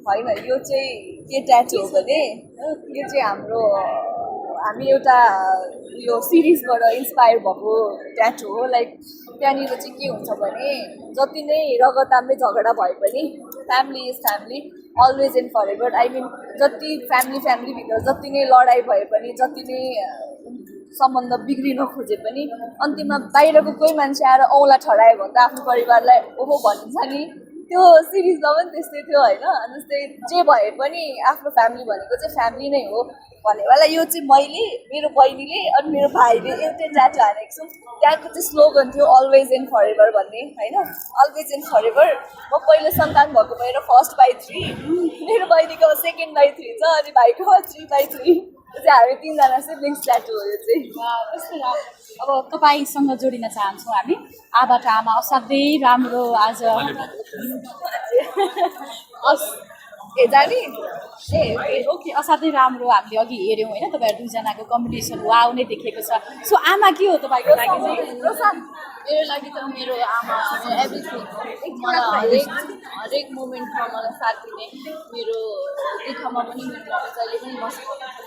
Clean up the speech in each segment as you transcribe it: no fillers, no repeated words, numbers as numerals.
होइन यो चाहिँ के ट्याटु हो भने यो चाहिँ हामी एउटा यो सिरिजबाट इन्सपायर भएको ट्याटु हो लाइक त्यहाँनिर चाहिँ के हुन्छ भने जति नै रगतामै झगडा भए पनि family is family always and for ever I mean जति फ्यामिलीभित्र जति नै लडाइँ भए पनि जति नै सम्बन्ध बिग्रिन खोजे पनि अन्तिममा बाहिरको कोही मान्छे आएर औँला ठडायो भने त आफ्नो परिवारलाई ओहो भनिन्छ नि त्यो सिरिजमा पनि त्यस्तै थियो होइन जस्तै जे भए पनि आफ्नो फ्यामिली भनेको चाहिँ फ्यामिली नै हो भन्ने वाला यो चाहिँ मैले मेरो बहिनीले अनि मेरो भाइले एउटै ट्याटु हानेको छौँ त्यहाँको चाहिँ स्लोगन थियो अलवेज एन्ड फर एभर भन्ने होइन अलवेज एन्ड फर एभर म पहिलो सन्तान भएको भएर 1/3 मेरो बहिनीको 2/3 छ अनि भाइको 3/3 चाहिँ हामी 3जना सिब्लिङ्स ट्याटु हो यो चाहिँ अब तपाईँसँग जोडिन चाहन्छौँ हामी आबाट आमा असाध्यै राम्रो आज जाने ओके असाध्यै राम्रो हामीले अघि हेऱ्यौँ होइन तपाईँहरू दुईजनाको कम्बिनेसन वाउ नै देखेको छ सो आमा के हो तपाईँको लागि चाहिँ मेरो लागि त मेरो आमा एभ्रिथिङ मलाई हरेक मोमेन्टमा मलाई साथ दिने मेरो दुःखमा पनि मेरो मम्मी जहिले पनि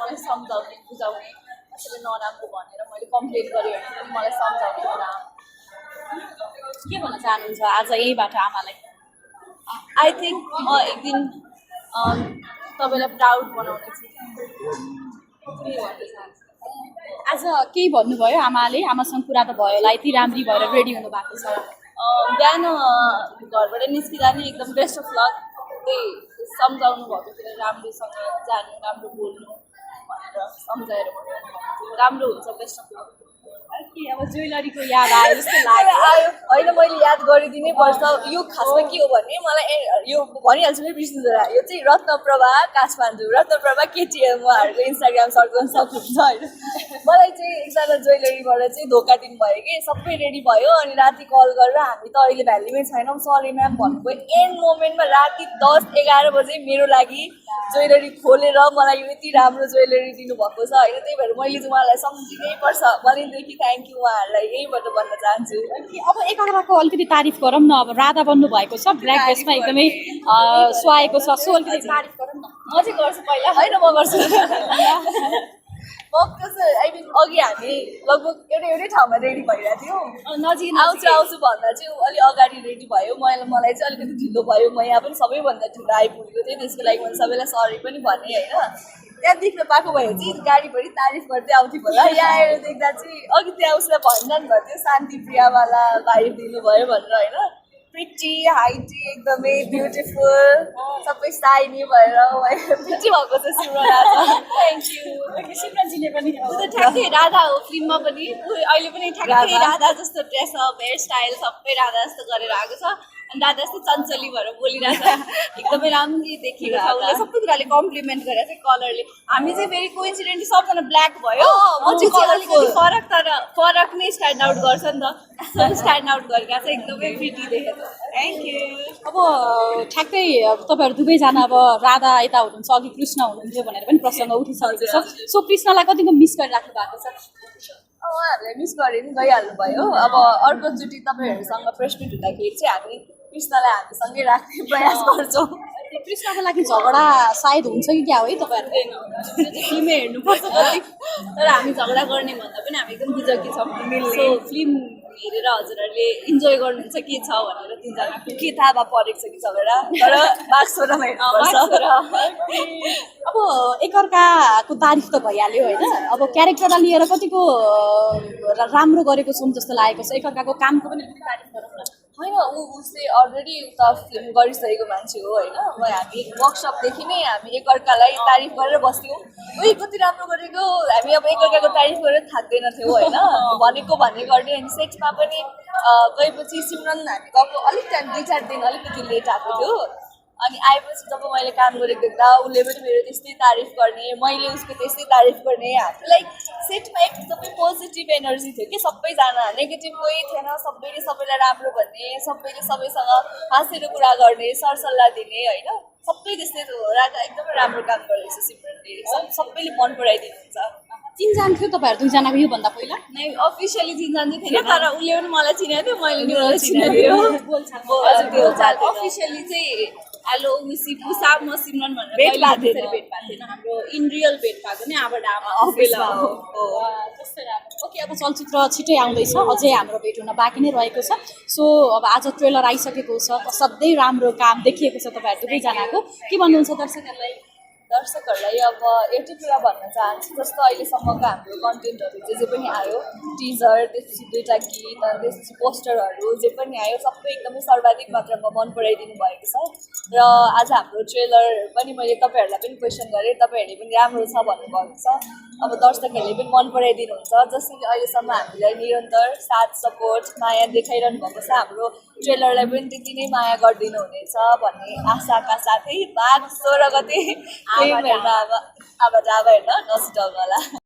मलाई सम्झाउने बुझाउने कसैले नराम्रो भनेर मैले कम्प्लेन गरेँ भने पनि मलाई सम्झाउने कुरा के भन्न चाहनुहुन्छ आज यहीबाट आमालाई आई थिङ्क म एक दिन तपाईँलाई प्राउड बनाउने छु आज केही भन्नुभयो आमाले आमासँग कुरा त भयो होला यति राम्री भएर रेडी हुनु भएको छ बिहान घरबाट निस्किँदा नि एकदम बेस्ट अफ लक त्यही सम्झाउनु भएको थियो राम्रोसँग जानु राम्रो बोल्नु भनेर सम्झाएर राम्रो हुन्छ बेस्ट अफ लक अब ज्वेलरीको याद आयो जस्तो लाग्यो होइन मैले याद गरिदिनै पर्छ यो खासमा के हो भने मलाई यो भनिहाल्छु नि बिर्सिँदैन यो चाहिँ रत्नप्रभा काठमाडौँ रत्नप्रभा केटिएम उहाँहरूको इन्स्टाग्राम सर्च गर्न सक्नुहुन्छ होइन मलाई चाहिँ एकजना ज्वेलरीबाट चाहिँ धोका दिनुभयो कि सबै रेडी भयो अनि राति कल गरेर हामी त अहिले भ्यालीमै छैनौँ सरी म्याम भन्नुभयो एन्ड मोमेन्टमा राति 10-11 बजे मेरो लागि ज्वेलरी खोलेर मलाई यो यति राम्रो ज्वेलरी दिनुभएको छ होइन त्यही भएर मैले चाहिँ उहाँलाई सम्झिनै पर्छ भनेदेखि थ्याङ्क यू उहाँहरूलाई यहीबाट भन्न चाहन्छु अब एकअर्काको अलिकति तारिफ गरौँ न अब राधा बन्नु भएको छ ब्ल्याक ड्रेसमा एकदमै सुहाएको छ सो अलिकति तारिफ गरौँ न म चाहिँ गर्छु पहिला होइन म गर्छु आई मिन अघि हामी लगभग एउटै ठाउँमा रेडी भइरहेको थियौँ नजिक आउँछु भन्दा चाहिँ अलिक अगाडि रेडी भयो मलाई चाहिँ अलिकति ढिलो भयो म यहाँ पनि सबैभन्दा ढिलो आइपुगेको थिएँ त्यसको लागि मैले सबैलाई सरी पनि भनेँ होइन त्यहाँ देख्न पाएको भए चाहिँ गाडीभरि तारिफ गर्दै आउँथ्यो होला यहाँ आएर देख्दा चाहिँ अघि त्यहाँ उसलाई भन्दा नि भयो शान्ति प्रियावाला भाइ दिनुभयो भनेर होइन प्रिटी हाइटी एकदमै ब्युटिफुल सबै साइनी भएर प्रिटी भएको छ सिमरन आज थ्याङ्क यू सिमरनजीले पनि ऊ त ठ्याक्कै राधा हो फिल्ममा पनि अहिले पनि ठ्याक्कै राधा जस्तो ड्रेसअप हेयर स्टाइल सबै राधा जस्तो गरेर आएको छ अनि राधा जस्तो चञ्चली भएर बोलिरहेको छ एकदमै राम्ररी देखिएको छ उसले सबै कुराले कम्प्लिमेन्ट गरेर चाहिँ कलरले हामी चाहिँ फेरि कोइन्सिडेन्टली सबजना ब्ल्याक भयो म चाहिँ अलिकति फरक नै स्ट्यान्ड आउट गर्छ नि त सब स्ट्यान्ड आउट गरेर चाहिँ एकदमै प्रिटी देखेको थ्याङ्क यू अब ठ्याक्कै तपाईँहरू दुवैजना अब राधा यता हुनुहुन्छ अघि कृष्ण हुनुहुन्थ्यो भनेर पनि प्रसङ्ग उठिसकेको छ सो कृष्णलाई कतिको मिस गरिराख्नु भएको छ उहाँहरूले मिस गरे नि गइहाल्नु भयो अब अर्कोचोटि तपाईँहरूसँग प्रेस मिट हुँदाखेरि चाहिँ हामी कृष्णलाई हामीसँगै राख्ने प्रयास गर्छौँ कृष्णको लागि झगडा सायद हुन्छ कि क्या हो है तपाईँहरूको फिल्मै हेर्नुपर्छ कति तर हामी झगडा गर्ने भन्दा पनि हामी एकदम बुझकी छौँ सो फिल्म हेरेर हजुरहरूले इन्जोय गर्नुहुन्छ के छ भनेर तिनजना के थाहा परेको छ कि झगडा तर बाक्सोरमा हेर्नुपर्छ अब एकअर्काको तारिफ त भइहाल्यो होइन अब क्यारेक्टरलाई लिएर कतिको राम्रो गरेको छौँ जस्तो लागेको छ एकअर्काको कामको पनि तारिफ गरौँ न होइन उसले अलरेडी उता फिल्म गरिसकेको मान्छे हो होइन हामी वर्कसपदेखि नै हामी एकअर्कालाई तारिफ गरेर बस्थ्यौँ उही कति राम्रो गरेको हामी अब एकअर्काको तारिफ गरेर थाक्दैन थियौँ होइन भनेको गर्ने अनि सेटमा पनि गएपछि सिमरन हामी गएको अलिक टाइम 2-4 दिन अलिकति लेट आएको थियो अनि आएपछि जब मैले काम गरेको देख्दा उसले पनि मेरो त्यस्तै तारिफ गर्ने मैले उसको त्यस्तै तारिफ गर्ने हामीलाई सेटमा एकदमै पोजिटिभ एनर्जी थियो कि सबैजना नेगेटिभ कोही थिएन सबैले सबैलाई राम्रो भन्ने सबैले सबैसँग हाँसेर कुरा गर्ने सरसल्लाह दिने होइन सबै त्यस्तै थियो राधा एकदमै राम्रो काम गरेको छ सिमरनले सबैले मन पराइदिनुहुन्छ चिनजान थियो तपाईँहरू दुईजनाको योभन्दा पहिला नै अफिसियली चिनजान चाहिँ थिएन तर उसले पनि मलाई चिनेको थियो मैले नि उसलाई चिनेको थियो अफिसियली चाहिँ हेलो मिसी पुसा म सिमरन भनेर भेट कहिले भएको त्यसरी थिएन। भेट भएको थिएन हाम्रो इन रियल भेट भएको नै अब डामा अफिसमा हो कस्तो राम्रो। ओके, अब चलचित्र छिटै आउँदैछ, अझै हाम्रो भेट हुन बाँकी नै रहेको छ। सो अब आज ट्रेलर आइसकेको छ, असाध्यै राम्रो काम देखिएको छ तपाईँहरू दुवैजनाको। के भन्नुहुन्छ दर्शकहरूलाई? दर्शकहरूलाई अब एउटै कुरा भन्न चाहन्छु, जस्तो अहिलेसम्मको हाम्रो कन्टेन्टहरू जे पनि आयो, टिजर, त्यसपछि 2टा गीत, अनि त्यसपछि पोस्टरहरू जे पनि आयो सबै एकदमै सर्वाधिक मात्रामा मन पराइदिनु भएको छ। र आज हाम्रो ट्रेलर पनि मैले तपाईँहरूलाई पनि क्वेसन गरेँ, तपाईँहरूले पनि राम्रो छ भन्नुभएको छ। अब दर्शकहरूले पनि मन पराइदिनुहुन्छ, जसरी अहिलेसम्म हामीलाई निरन्तर साथ सपोर्ट माया देखाइरहनु भएको छ। हाम्रो ट्रेलरलाई पनि त्यति नै माया गरिदिनु हुनेछ भन्ने आशाका साथै भाग 16 गते फिल्म हेर्न अब हेर्न नछुटाउनु होला।